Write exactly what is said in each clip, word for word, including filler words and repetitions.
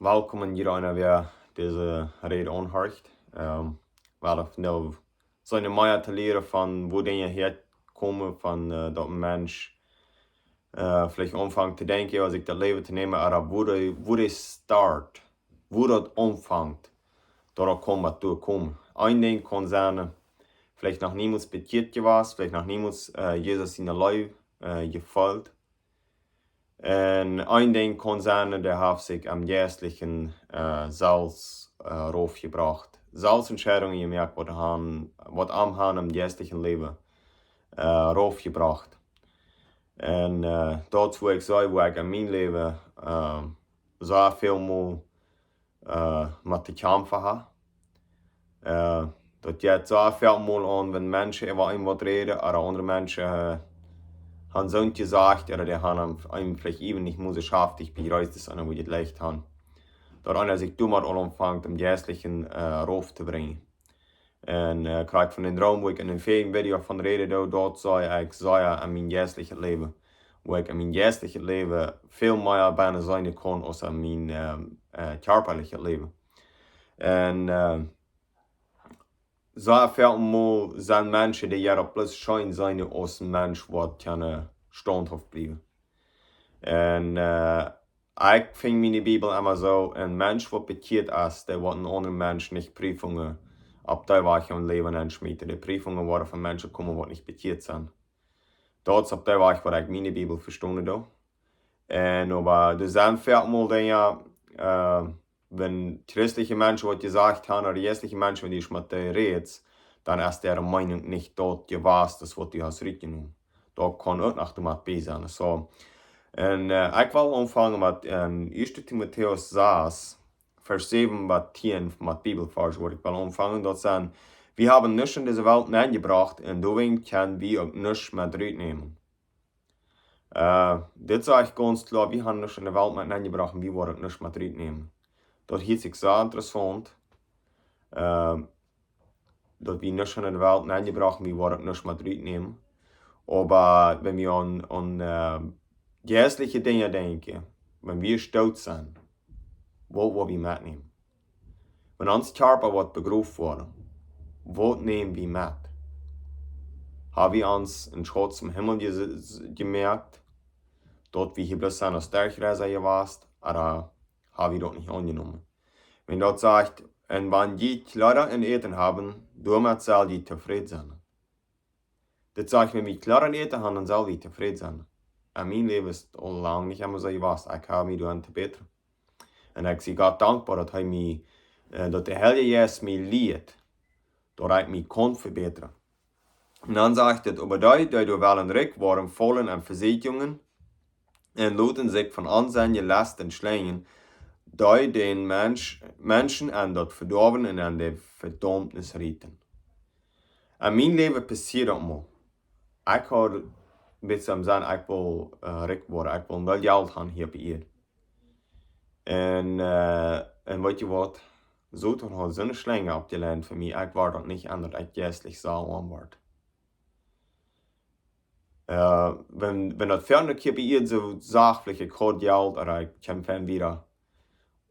Welkom en jieda eena, wäa dise Räd aunhorcht. Ähm, well ekj nu soo mea to lieren von woo Dinja häakomen, von, äh, daut een Mensch, äh, veleicht aunfangt to denkjen, aus ekj daut Läwen to nämen, ooda woo dee, woo dee start, woo daut aunfangt, daut daut kaun waut doa komen. Een Dinkj kaun sennen, veleicht noch niemols bekjieet jewast, veleicht noch niemols, äh, Jesus siene Leew, äh, jefeelt. Un een Dinkj kaun sennen, dee haft sikj aum jeistlichen, äh, selfst, äh, raufjebrocht. Selfst Entscheidungen jemoakt, waut am han, waut am han em jeistlichen Läwen, äh, raufjebrocht. Un, äh, daut es woo ekj see, woo ekj en mien Läwen, äh, soo väl mol, äh, met to kjamfen ha. Äh, daut jeit soo väl mol aun, wan Menschen äwa eenem waut räden, ooda aundre Menschen, äh, han soont jesajcht, ooda dee han am, eenem veleicht äwent nich mol soo schaftich bejreest, daut see am leicht han. Daut eena sikj doamet aul aunfangt, em jeistlichen, äh, rauf to brinjen. Un, äh, krakjt von dän Droom, woo ekj en een väarjet Video von räden deed, daut see ekj see en mien jeistlichet Läwen. Woo ekj en mien jeistlichet Läwen väl mea bennen seenen kaun aus en mien, ähm, äh, kjarpalichet Läwen. Un, äh, soo väl mol sent Menschen, dee jie opp bloos scheen seenen aus een Mensch, waut kaun, äh, staunthauft bliewen. Un, äh, ekj finj miene Bibel emma soo, een Mensch waut bekjieet es, dee woat een aundren Mensch nich Prüfungen opp dee Wajch em Läwen aunschmieten. De Prüfungen woaren von Menschen komen, waut nich bekjieet sent. Daut es opp dee Wajch, waut ekj miene Bibel vestonen doo. Un oba doa sent väl mol Dinja, äh, wan christliche Menschen waut jesajcht han, ooda jeistliche Menschen, wan du met dee rätst, dan es äare Meenunk nich daut jewast, daut waut du hast rutjenomen. Daut kaun uk noch doamet bie sennen. Soo. Un, äh, ekj well aunfangen met, äh, ieeschte Timotäus sas, Varsch säwen bat tieen, met Bibelvarsch, wua ekj well aunfangen. Daut sent: "Wie haben nuscht en dise Welt nenjebrocht un doawäajen kjenn wie uk nuscht met rutnämen." Äh, dit saj ekj gaunz kloa, wie han nuscht en de Welt met nenjebrocht un wie woaren uk nuscht met rutnämen. Daut hieet sikj soo interessaunt, äh, daut wie nuscht en de Welt nenjebrocht un wie woaren uk nuscht met rutnämen. Oba wan wie aun, aun, äh, jeistliche Dinja denkjen, wan wie doot sent, waut woa wie metnämen? Wan ons Kjarpa woat begroft woaren, waut näm wie met? Ha wie ons een Schauz em Himmel je-, jemoakt, daut wie hia bloos sent aus Derchreisa jewast, ooda ha wie daut nich aunjenomen? Wan daut sajcht: "Un wan jie Kjleeda un Äten haben, doamet sell jie tofräd sennen." Dit sajcht, wan wie Kjleeda un Äten han, dan sell wie tofräd sennen. En mien Läwen es aul lang nich emma soo jewast. Ekj ha mie doa aun to bätren. Un ekj sie Gott dankboa, daut hee mie, äh, daut de Heilje Jeist mie lieet, daut ekj mie kaun vebätren. Un dan sajcht et: "Oba dee, dee doa wellen rikj woaren, faulen en Vesieekjungen un loten sikj von onsunje Lesten schlenjen, dee dän Mensch, Menschen en daut Vedoawen un en de Vedaumnis rieten." En mien Läwen passieed daut mol. Ekj haud bie mie sennen, ekj well, äh, rikj woaren, ekj well väl Jelt han hia opp Ieed. Un, äh, un weetst du waut? Soton haud soone Schlenj oppjelajcht fa mie, ekj wort daut nich aun, daut ekj jeistlich soo oam wort. Äh, wan, wan daut fa eene Kiepe hia soo sach, veleicht ekj haud Jelt, ooda ekj kjeem von wieda,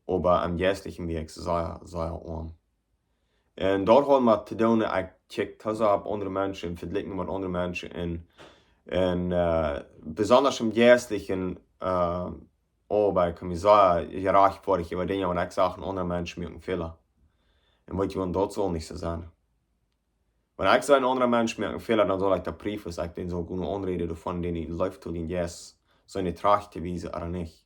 oba aum jeistlichen wia ekj sea, sea oam. Un daut haud met to doonen, ekj kjikj soo opp aundre Menschen un vejlikj mie met aundre Menschen un, un, äh, besonda em jeistlichen, äh, oba ekj kaun mie sea jerajcht välen äwa Dinja, wan ekj sach, een aundra Mensch moakt een Fäla. Un weetst du, daut saul nich soo sennen. Wan ekj sach, een aundra Mensch moakt een Fäla, dan saul ekj daut priefen, aus ekj dän saul gonen aunräden, doavon, dän ekj leef to dän Jeist, siene Trajcht to wiesen ooda nich.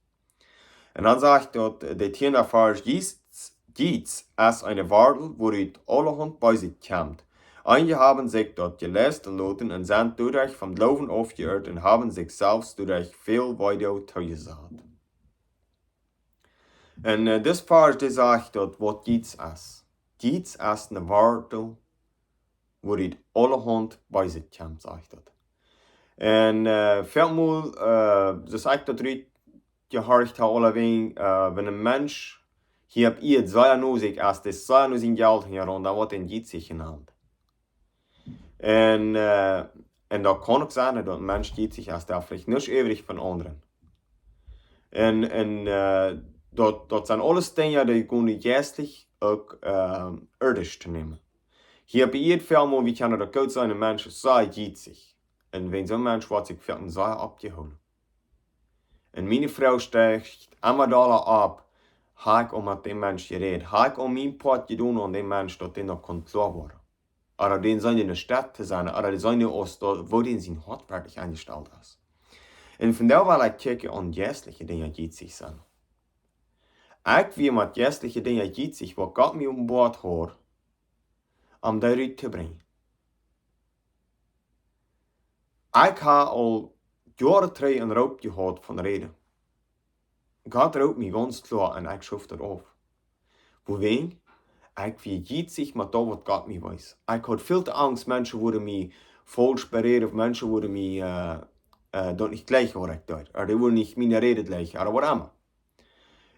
Un dan sajcht daut, de tieenda Varsch: "Jiets, Jiets es eene Wartel, wuarut aulahaunt Beeset kjemt. Eenje haben sikj daut jeleisten loten un sent doaderch vom Gloowen aufjeirrt un haben sikj selfst doaderch väl Weedoag toojesat." Un, äh, dis Varsch, dee sajcht daut, waut Jiets es. Jiets es eene Wartel, wuarut aulahaunt Beeset kjemt, sajcht daut. Un, äh, väl mol, äh, soo aus ekj daut rut jehorcht ha, aulawäajen, äh, wan een Mensch hia opp Ieed sea no sikj es, dee sea no sien Jelt hinjaraun, dan woat hee jietsich jenant. Un, äh, un daut kaun uk sennen, daut een Mensch jietsich es, dee veleicht nuscht äwrich von aundren. Un, un, äh, Daut, daut sent aules Dinja, dee gonen jeistlich uk, ähm, irdisch to nämen. Hia opp Ieed väl mol, wie kjennen daut goot seenen, een Mensch es sea jietsich. Un wan soon Mensch woat sikj foaken sea oppjehoolen. Un miene Fru stieet emma dolla opp: Hab ekj aul met dän Mensch jerät? Hab ekj aul mien Poat jedonen aun dän Mensch, daut dee noch kunn kloa woaren? Ooda dän seenen enne Staut to sennen, ooda dän seenen aus daut, woo dän sien Hoat werkjlich enjestalt es. Un vondoag well ekj kjikjen aun jeistliche Dinja jietsich sennen. Ekj wia met jeistliche Dinja jietsich, waut Gott mie openboat haud, om dee rut to brinjen. Ekj hab aul Joaren trigj een Roop jehaut von räden. Gott roopt mie gaunz kloa un ekj schoof daut auf. Wuarom? Ekj wia jietsich met daut, waut Gott mie wees. Ekj haud väl to Angst, Menschen wudden mie faulsch beräden, ooda Menschen wudden mie, äh, äh, daut nich jlikjen, waut ekj deed. Ooda dee wudden nich miene Räd jlikjen, ooda waut emma.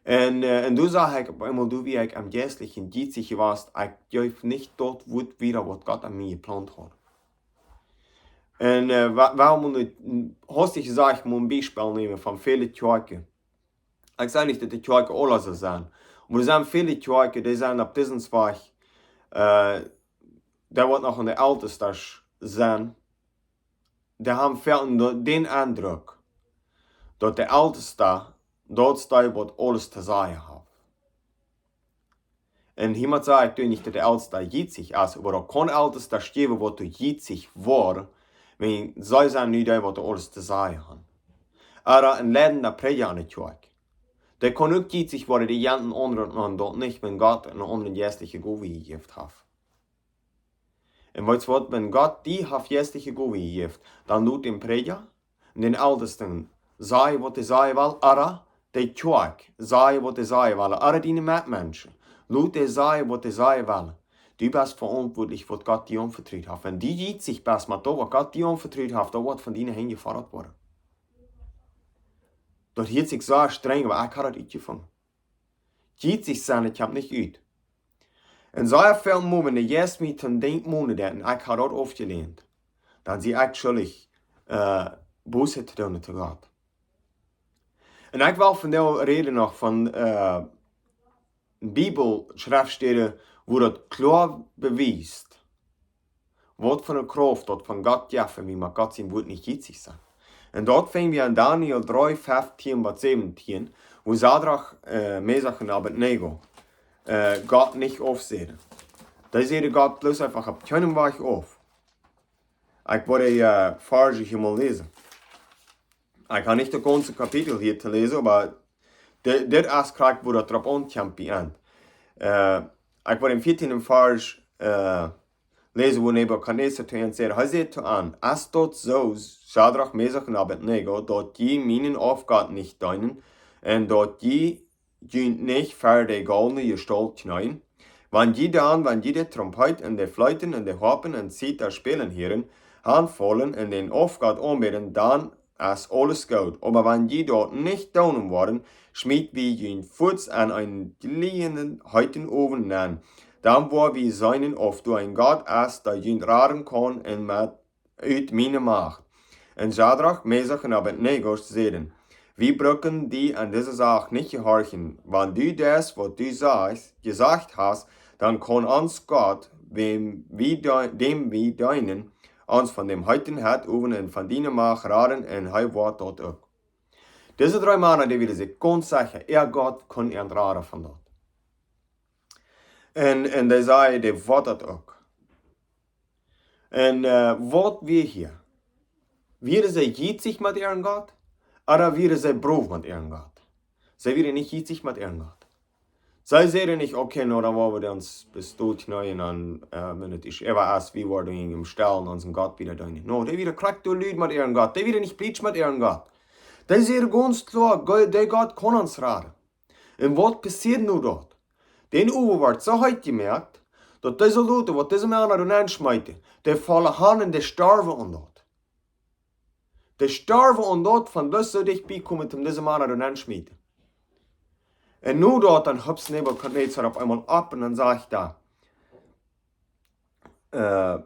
Un, äh, un doa sach ekj opp eemol, doa wia ekj aum jeistlichen jietsich jewast, ekj jeef nich daut Wuat wieda, waut Gott aun mie jeplaunt haud. Un, äh, wa-, wuarom nich, haud ekj jesajcht, mott een Biespel nämen von väle Kjoakjen. Ekj saj nich, daut de Kjoakjen aula soo sent. Oba doa sent väle Kjoakjen, dee sent opp disen Wajch, äh, dee woat noch aun de Eltestasch sennen. Dee haben väl dän Endruck, daut de Eltesta daut es dee, waut aules to sajen haft. Un hia mott ekj sajen, ekj doo nich, daut de Eltesta jietsich es, oba daut kaun Eltesta jäwen, waut doa jietsich woaren, wan see sent nu dee, waut aules to sajen haben. Ooda een leidenda Prädja aun de Kjoakj. Dee kaun uk jietsich woaren, dee jant een aundren aun daut nich, wan Gott een aundren jeistlichen Gow jejäft haft. Un weetst waut, wan Gott die haft jeistlichen Gow jejäft, dan lot dän Prädja un dän Eltesten sajen, waut dee sajen well, ooda de Kjoakj sajen, waut dee sajen well, ooda diene Metmenschen. Lot dee sajen, waut dee sajen well. Du best veauntwuatlich, waut Gott die aunvetrut haft. Wan du jietsich best met daut, waut Gott die aunvetrut haft, daut woat von diene Henj jefodat woaren. Daut hieet sikj sea strenj, oba ekj hab daut utjefungen. Jietsich sennen, ekj hab nich ut. Un soo väl mol, wan de Jeist mie toom Denkj monen deed un ekj hab daut aufjelehnt, dan sie ekj schuldich, äh, Buße to doonen to Gott. Un ekj well vondoag räden noch von, äh, Bibelschreftstäden, wua daut kloa bewiest, waut fa eene Krauft daut von Gott jeft, wan wie met Gott sien Wuat nich jietsich sent. Un daut finj wie aun Daniel dree, feftieen bat säwentieen, wua Sadrach, äh, Mesach un Abednego, äh, Gott nich aufsäden. Dee säden Gott bloos eefach opp kjeenen Wajch auf. Ekj woa de, äh, Varsch hia mol läsen. Ekj hab nich daut gaunze Kapitel hia to läsen, oba di-, dit es krakjt, wua daut doaropp aunkjemt bie an. Äh, ekj woa dän vieetieenden Varsch, äh, läsen, wua Nebukadnezar to an säd. Hee säd to an: Es daut soo, Sadrach, Mesach un Abednego, daut jie mienen Aufgott nich deenen, un daut jie junt nich ver de goldne Jestault kjneeen? Wan jie dan, wan jie de Trompet un de Fleeten un de Hoapen un Zitar spälen hieren, hanfaulen un dän Aufgott aunbäden, dan es aules goot. Oba wan jie daut nich doonen woaren, schmiet wie junt fuaz aun eenen jlienden heeten Owen nenn. Dan woa wie seenen, auf doa een Gott es, dee junt raden kaun un met ut miene Macht. Un Sadrach, Mesach un Abednego säden: Wie brucken die aun dise Sach nich jehorchen. Wan du deist, waut du sajchst, jesajcht hast, dan kaun ons Gott, wäm wie dee-, däm wie deenen, ons von däm heeten Owen un von diene Macht raden, un hee woat daut uk. Dise dree Mana, dee wieren sikj gaunz secha, äa Gott kunn an raden von daut. Un, un dee säden, dee woat daut uk. Un, äh, waut wia hia? Wieren see jietsich met äaren Gott? Ooda wieren see brow met äaren Gott? See wieren nich jietsich met äaren Gott. See säden nich: Okay, nu dan woa wie ons bloos doot kjneeen un, äh, wan et es äwa es, wie woaren am stalen, onsen Gott wieda deenen. No, dee wieren krakjt soo lud met äaren Gott. Dee wieren nich plietsch met äaren Gott. Dee säden gaunz kloa: Go-, de Gott kaun ons raden. Un waut passieed nu doa? Dän Owen wort soo heet jemoakt, daut dee Soldoten, waut dise Mana doa nenn schmeeten, dee follen han un dee storwen aun daut. Dee storwen aun daut, von bloos soo dicht bie komen, om dise Mana doa nenn schmieten. Un nu doa, dan hopst Nebukadnezar opp eemol opp un dan sajcht hee: Äh,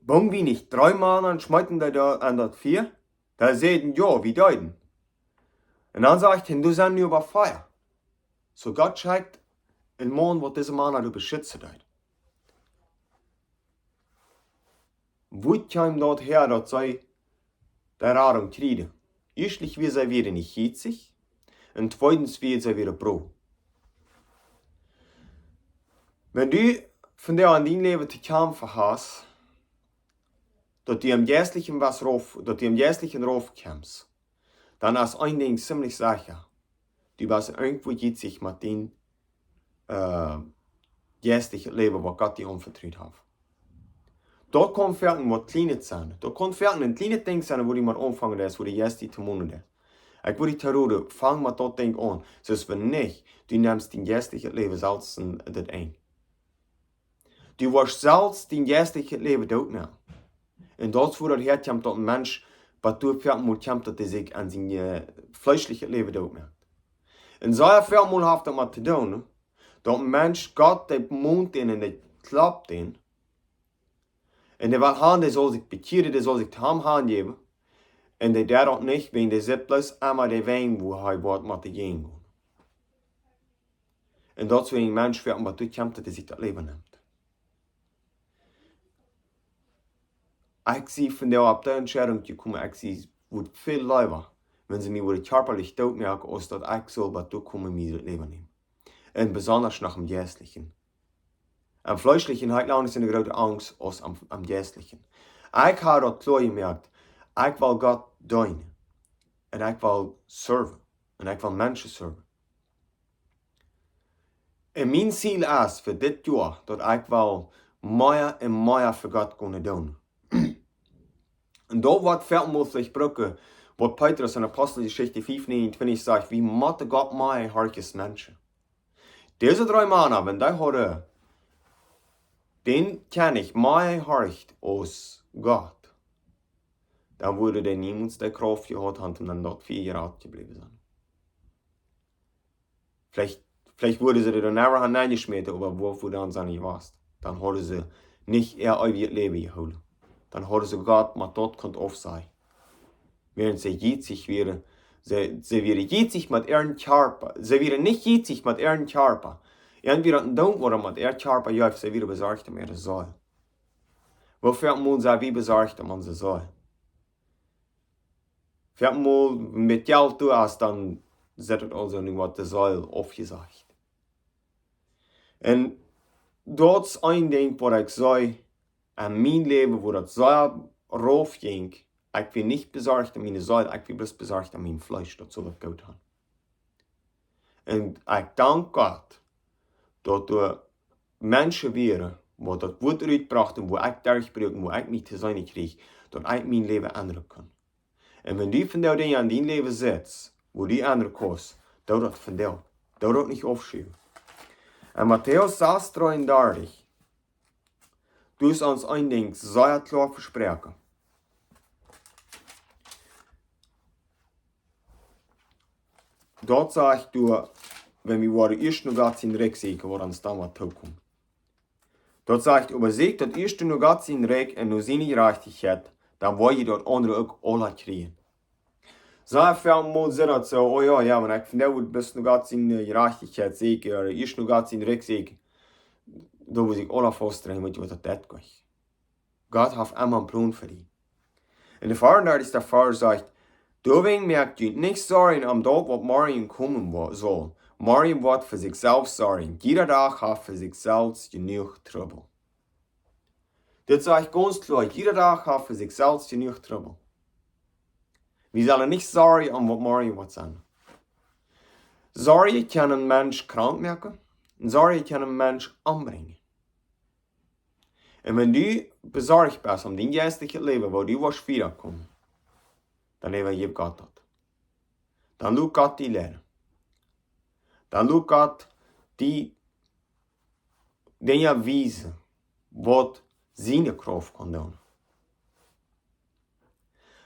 bungen wie nich dree Mana un schmeeten dee doa aun daut Fia? Dee säden: Jo, wie deeden. Un dan sajcht hee: Doa sent nu oba vea. So Gott schekjt een Maun, waut dise Mana doa beschitzen deed. Woo kjeem daut häa, daut see de Radunk kjrieejen? Ieeschtlich wia see wada nich jietsich, un tweedens wia see wada froo. Wan du vondoag en dien Läwen to kjamfen hast, daut du em Jeistlichen waut rauf, daut du em Jeistlichen raufkjemst, dan es een Dinkj ziemlich secha. Du best irjentwoo jietsich met dien, äh, jeistlichet Läwen, waut Gott die aunvetrut haft. Daut kaun foaken waut Kjlienet sennen. Daut kaun foaken een kjlienet Dinkj sennen, wua du mau aunfangen deist, wua de Jeist die to monen deit. Ekj wudd die to roden, fang met daut Dinkj aun. Sest wan nich, du nemst dien jeistlichet Läwen selfst en daut enj. Du woascht selfst dien jeistlichet Läwen doot moaken. Un daut es wua daut häakjemt, daut een Mensch, waut doa foaken mol kjemt, daut hee sikj aun sien, äh, fleeschlichet Läwen doot moakt. Un sea väl mol haft daut met to doonen, daut een Mensch Gott, dee mont am un dee klopt am. Un dee well han, dee saul sikj bekjieren, dee saul sikj to am hanjäwen. Un dee deit daut nich, wäajen dee sitt bloos emma dän Wajch, wua hee woat met de Jäajen gonen. Un daut es wua een Mensch foaken waut doa kjemt, daut hee sikj daut Läwen nemt. Ekj sie vondoag opp de Entscheidunk jekomen, ekj sie, wudd väl leewa, wan see mie wudden kjarpalich doot moaken, aus daut ekj sull waut doa komen, mie daut Läwen nämen. Un besonda noch em Jeistlichen. Em Fleeschlichen haud ekj lang nich soone groote Angst aus em, em Jeistlichen. Ekj haud daut kloa jemoakt, ekj well Gott deenen. Un ekj well serven. Un ekj well Menschen serven. Un mien Ziel es fa dit Joa, daut ekj well mea un mea fa Gott gonen doonen. Un daut woat foaken mol veleicht brucken, waut Petrus en Aposteljeschicht fiew näajenuntwintich sajcht, wie motten Gott mea horchen aus Menschen. Dise dree Mana, wan dee hauden dän Kjennich mea jehorcht aus Gott, dan wudden dee niemols de Krauft jehaut haben, om dan daut Fia jerat jebläwen sennen. Veleicht, veleicht wudden see dee dan never han nenjeschmäten, oba wua wudden dan sennen jewast? Dan hauden see nich äa eewjet Läwen jehoolen. Dan hauden see Gott met daut kunt aufsajen. Wäarent see jietsich wieren, see, see wieren jietsich met äaren Kjarpa. See wieren nich jietsich met äaren Kjarpa. Äant wia daut een Doot, waut met äaren Kjarpa jeef, see wieren besorcht om äare Seel. Woo foaken mol sent wie besorcht om onse Seel? Foaken mol met Jelt doa es, dan sett et aulsoo nu waut de Seel aufjesajcht. Un daut es een Dinkj, waut ekj see en mien Läwen, wua daut sea rauf jinkj, ekj wia nich besorcht om miene Seel, ekj wia bloos besorcht om mien Fleesch, daut sull daut goot han. Un ekj dank Gott, daut doa Menschen wieren, waut daut Wuat rutbrochten, wua ekj derchbruak, wua ekj mie to seenen kjrieech, daut ekj mien Läwen endren kunn. Un wan du vondoag Dinja en dien Läwen sitst, wua du endren kaust, doo daut vondoag. Doo daut nich aufschuwen. En Matäus sas dreeundartich, doa es ons een Dinkj sea kloa vesproaken. Daut sajcht doa, wan wie woaren ieescht no Gott sien Rikj sieekjen, woat ons dan waut tookomen. Daut sajcht: "Oba sieekjt daut ieeschte no Gott sien Rikj un no siene Jerajchtichkjeit, dan woa jie daut aundre uk aula kjrieen." Soo väl mol sajcht daut soo: "Oh jo, jo, wan ekj vondoag bloos no Gott siene, äh, Jerajchtichkjeit sieekj, ooda ieescht no Gott sien Rikj sieekj, dan woa ekj aula faust dreien, weet jie waut, daut deit goot." Gott haft emma een Plon fa die. Un de veeaundartichste Varsch sajcht: "Doawäajen moakt junt nich Sorjen om daut, waut morjen komen wo-, saul. Morjen woat fa sikj selfst sorjen. Jieda Dach haft fa sikj selfst jenuach Trubbel." Dit sajcht gaunz kloa, jieda Dach haft fa sikj selfst jenuach Trubbel. Wie sellen nich sorjen om waut morjen woat sennen. Sorjen kjennen een Mensch krank moaken, un Sorjen kjennen een Mensch ombrinjen. Un wan du besorcht best om dien jeistlichet Läwen, woo du woascht wieda komen, dan äwajeff Gott daut. Dan lot Gott die leiden. Dan lot Gott die Dinja wiesen, waut siene Krauft kaun doonen.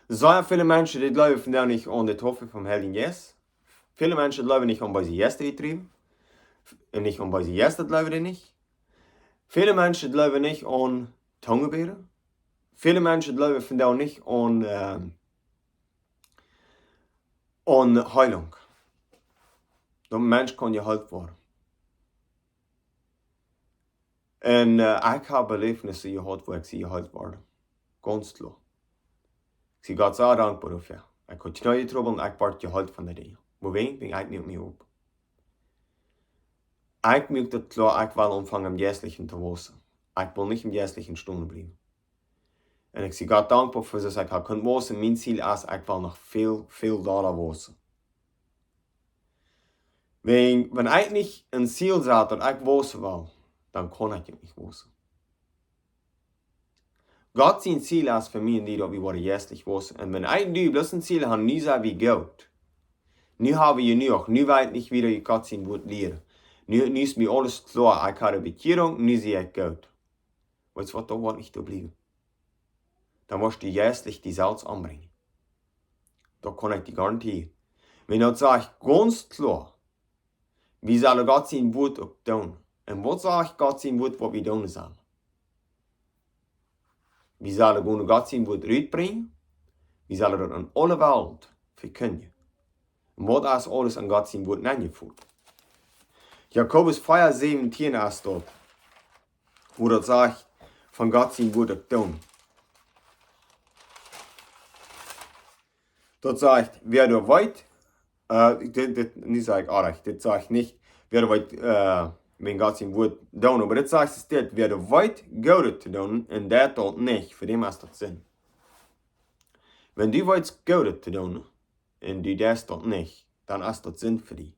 Sea väle Menschen, dee jleewen vondoag nich aun de Taufe vom Heiljen Jeist. Väle Menschen jleewen nich aun beese Jeista utdriewen. Un nich aun beese Jeista jleewen dee nich. Väle Menschen jleewen nich aun Tungenbäden. Väle Menschen jleewen vondoag nich aun, ähm, aun Heilunk. daut een Mensch kaun jeheelt woaren. Un äh, ekj hab Beläfnisse jehaut, wua ekj sie jeheelt worden. Gaunz kloa. Ekj sie Gott sea dankboa doafäa. Ekj haud Kjneetrubbel un ekj wort jeheelt von de Dinja. Wuarom? Wiels ekj muak mie opp. Ekj muak daut kloa, ekj well aunfangen em Jeistlichen to wausen. Ekj well nich em Jeistlichen stonen bliewen. Un ekj sie Gott dankboa fa daut ekj hab kunt wausen. Mien Ziel es, ekj well noch väl, väl dolla wausen. Wan, wan ekj nich een Ziel sat, daut ekj wausen well, dan kaun ekj uk nich wausen. Gott sien Ziel es fa mie un die, daut wie woaren jeistlich wausen. Un wan ekj un du bloos een Ziel haben, nu sent wie goot. Nu hab wie jenuach, nu weet ekj nich wada, woo ekj Gott sien Wort lieren. Nu, nu es mie aules kloa, ekj hab de Bekjierunk, nu sie ekj goot. Weetst waut, daut woat nich soo bliewen. Dan woascht du jeistlich die selfst ombrinjen. Daut kaun ekj die garantieren. Wiels daut sajcht gaunz kloa, wie sellen Gott sien Wort uk doonen. Un waut sajcht Gott sien Wort, waut wie doonen sellen? Wie sellen gonen Gott sien Wort rutbrinjen. Wie sellen daut aun aule Welt vekjindjen. Un waut es aules aun Gott sien Wort aunjefongen? Jakobus vea säwentieen es daut, wua daut sajcht, von Gott sien Wort uk doonen. Daut sajcht, wäa doa weet, äh, dit, dit, nu saj ekj oajch, dit sajcht nich, wäa doa weet, äh, wan Gott sien Wort doonen, oba dit sajcht es dit, wäa doa weet, Goodet to doonen, un deit daut nich, fa däm es daut Sind. Wan du weetst, Goodet to doonen, un du deist daut nich, dan es daut Sind fa die.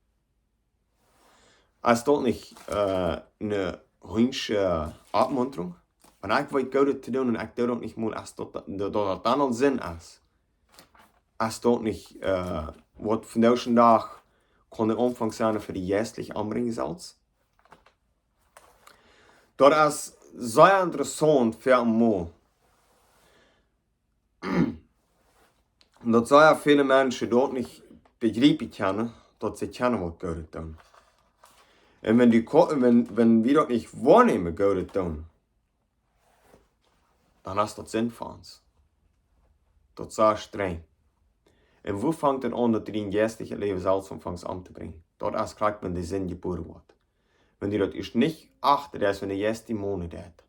Es daut nich äh, eene hunsche Oppmuntrunk? Wan ekj weet Goodet to doonen un ekj doo daut nich mol, es daut, daut, daut dan aul Sind es. Es daut nich äh, waut vondoag dän Dach kaun de Aunfank sennen fa de jeistlich ombrinjen selfst? Daut es sea interessaunt fa eemol. Daut sea väle Menschen daut nich bejriepen kjennen, daut see kjennen waut Goodet doonen. Un wan du ko-, wan, wan wie daut nich woanämen, Goodet doonen, dan es daut Sind fa ons. Daut es sea strenj. Un wua fangt et aun, daut du dien jeistlichet Läwen selfst aunfangst omtobrinjen? Daut es krakjt, wan de Sind jebuaren woat. Wan du daut ieescht nich achten deist, wan de Jeist die monen deit,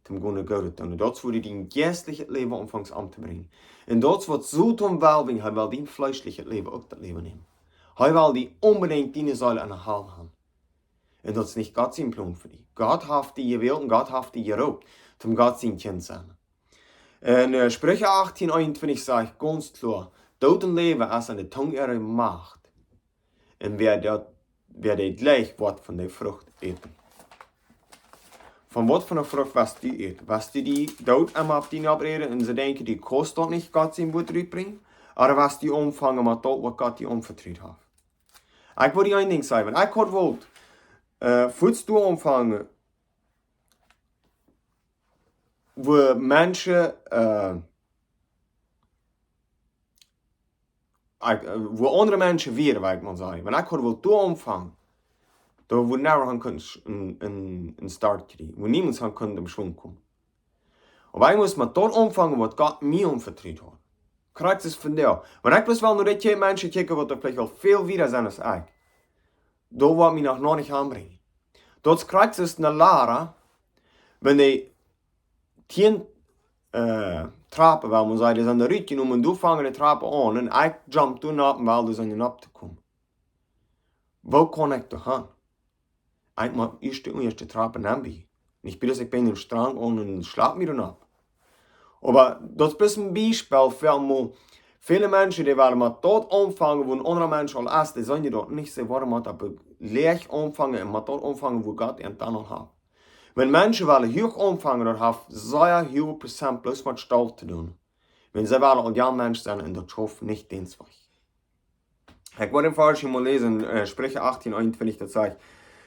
toom gonen Goodet doonen. Un daut es, wua du dien jeistlichet Läwen aunfangst omtobrinjen. Un daut es, waut Soton well, wiels hee well dien fleeschlichet Läwen uk daut Läwen nämen. Hee well die onbedinjt diene Seel aun de Hal haben. Un daut es nich Gott sien Plon fa die. Gott haft die jewält un Gott haft die jeroopt, toom Gott sien Kjint sennen. Un äh, Spricha achtieen eenuntwintich sajcht gaunz kloa, Doot un Läwen es aun de Tung äare Macht. Un wäa daut, wäa dee jlikjt, woat von de Frucht äten. Von waut fa eene Frucht woascht du äten? Woascht du die Doot emma opp die nopp räden un see denkjen, du kaust daut nich Gott sien Wort rutbrinjen? Ooda woascht du aunfangen met daut, waut Gott die aunvetrut haft? Ekj well die een Dinkj sajen, wan ekj haud wult, äh, fuaz doa aunfangen, wua Menschen, äh, ekj, äh, wua aundre Menschen wieren, well ekj mol sajen. Wan ekj haud wult doa aunfangen, dan wudd never haben kunnen s-, een, een, een Start kjrieen. Wudd niemols haben kunnen em Schwung komen. Oba ekj must met daut aunfangen, waut Gott mie aunvetrut haud. Krakjt es vondoag. Wan ekj bloos well no dee Menschen kjikjen, waut doa veleicht aul väl wieda sent aus ekj, daut woat mie noch, noch nich aunbrinjen. Daut es krakjt aus een Lara, wan dee tieen äh, Trapen, well wie sajen, dee sent doa rutjenomen, doa fangen de Trapen aun, un ekj jump doa nopp un well doa sent nopp to komen. Woo kaun ekj doa han? Ekj mott ieescht de ieeschte Trapen nämen. Nich bloos ekj bie dän Strang aun un schlap mie doa nopp. Oba daut es bloos een Biespel fa eemol väle Menschen, dee wellen met daut aunfangen, wua een aundra Mensch aul es, dee sent je daut nich, see wellen met daut läach aunfangen un met daut aunfangen, wua Gott an dan aul haft. Wan Menschen wellen huach aunfangen, daut haft sea huage Prozent bloos met Stolt to doonen. Wan see wellen aul een Mensch sennen un daut schauft nich dän Wajch. Ekj well een Varsch hia mol läsen, äh, Spricha achtieen eenuntwintich, daut sajcht,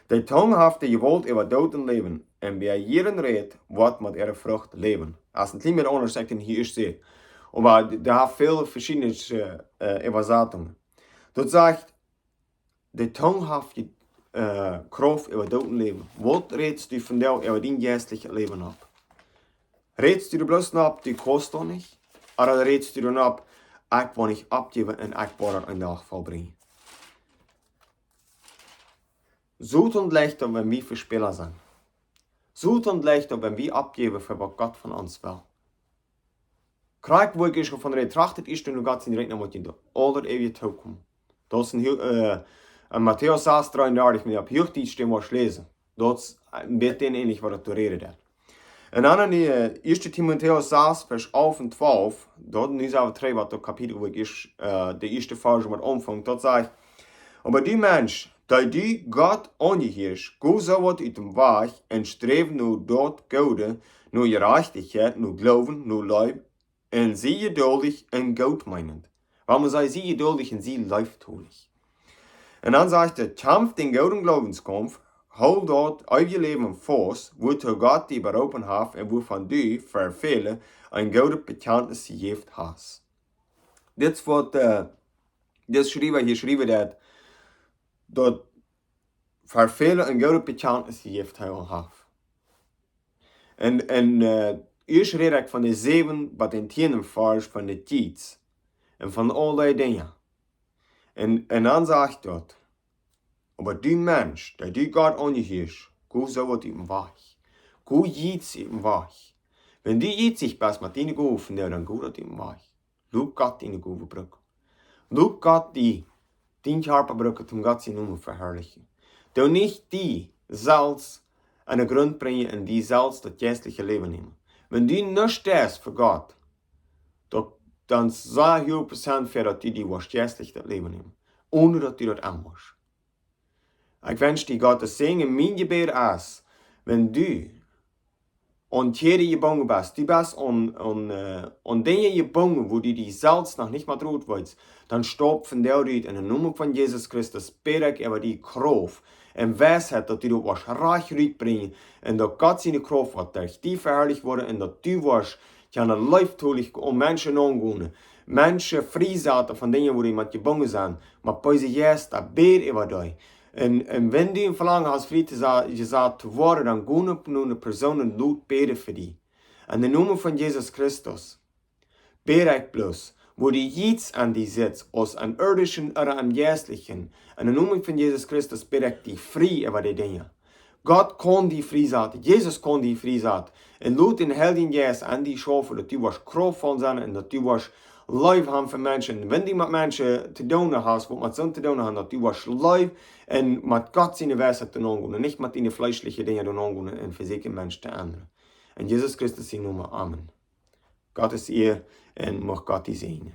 De Tung haft de Jewault äwa Doot un Läwen, un wäa jieren rät, woat met äare Frucht läwen. Daut es een kjlien bät aundasch, aus ekj daut hia ieescht säd. Oba d-, daut haft väl veschiedne äh, äh, Äwasatungen. Daut sajcht, De Tung haft je, äh, Krauft äwa Doot un Läwen. Waut rätst du vondoag äwa dien jeistlichet Läwen opp? Rätst du doa bloos opp, du kaust daut nich? Ooda rätst du doa opp, ekj well nich oppjäwen un ekj woa daut een Dach vollbrinjen? Sot ons leicht daut, wan wie Vespäla sent. Sot ons leicht daut, wan wie oppjäwen fa waut Gott von ons well. Krakjt woo ekj ieescht von räd, tracht ieescht no Gott sien Rikj, dan woat die daut aula äwent tookomen. Daut es en, äh, en Matäus sas dreeundartich, wan jie opp Huachdietsch dän woascht läsen. Daut es en bät änlich waut daut doa räden deit. Un dan en de, äh, ieeschte Timotäus sas, Varsch alf un twalf, daut nu sent wie trigj waut daut Kapitel, woo ekj ieescht, äh, de ieeschte Varsch met aunfunk, daut sajcht: Oba du Mensch, dee du Gott aunjehieescht, go soo waut ut däm Wajch un sträw no daut Goode, no Jerajchtichkjeit, no Gloowen, no Leew, un sie jeduldich un gootmeenent. Wuarom sajcht, sie jeduldich un sie leeftolich? Un dan sajcht et: Kjamf dän gooden Gloowenskaumf, hool daut eewje Läwen faust, wuatoo Gott die beroopen haft un wuavon du ver väle een goodet Bekjantnis jejäft hast. Dit es waut, äh, dis Schriewa hia schriewen deit, daut ver väle een goodet Bekjantnis jejäft haft. Un, un, äh, ieescht räd ekj von de säwen, waut en tienden Varsch von de Tiet un von aul dee Dinja. Un, un dan sajcht daut: Oba du Mensch, dee du Gott aunjehieescht, go soo waut ut däm Wajch. Go jiets ut däm Wajch. Wan du jietsich best met diene Gowen, dan go daut ut däm Wajch. Lot Gott diene Gowen brucken. Lot Gott die, dien Kjarpa brucken, om Gott sienen Nomen to veharlichen. Doo nich die selfst aun dän Grunt brinjen un die selfst daut jeistliche Läwen nämen. Wan du nuscht deist fa Gott, daut, dan saj ekj Prozent ver daut du die woascht jeistlich daut Läwen nämen, onen daut du daut aunmoakst. Ekj wensch die Gott sienen Säajen. Mien Jebäd es, wan du aun Tieren jebungen best, du best aun, aun, äh, aun Dinja jebungen, wua du die selfst noch nich mol rut weetst, dan stap von doa rut. En dän Nomen von Jesus Christus bäd ekj äwa die Krauft un Weisheit, daut du daut woascht rajcht rutbrinjen un daut Gott siene Krauft woat derch die veharlicht woaren un daut du woascht kjennen leeftolich aun Menschen aungonen, Menschen friesaten von Dinja, wua dee met jebungen sent, met beese Jeista, bäd äwa dee. Un, un wan du een Velangen hast, frie to sa-, jesat to woaren, dan go no ne Persoon un lot bäden fa die. En dän Nomen von Jesus Christus bäd ekj bloos, wua du jiets aun die sitst, aus aun irdischen ooda aun jeistlichen, en dän Nomen von Jesus Christus bäd ekj die frie äwa dee Dinja. Gott kaun die friesaten, Jesus kaun die friesaten. Un lot dän Heiljen Jeist aun die schaufen, daut du woascht kraftvoll sennen un daut du woascht Leew haben fa Menschen. Un wan du met Menschen to doonen hast, waut met soont to doonen haben, daut du woascht Leew un met Gott siene Weisheit to doonen haben un nich met diene fleeschliche Dinja to doonen haben un vesieekjen Menschen to endren. En Jesus Christus sienen Nomen, amen. Gott es hia un mucht Gott die säajnen.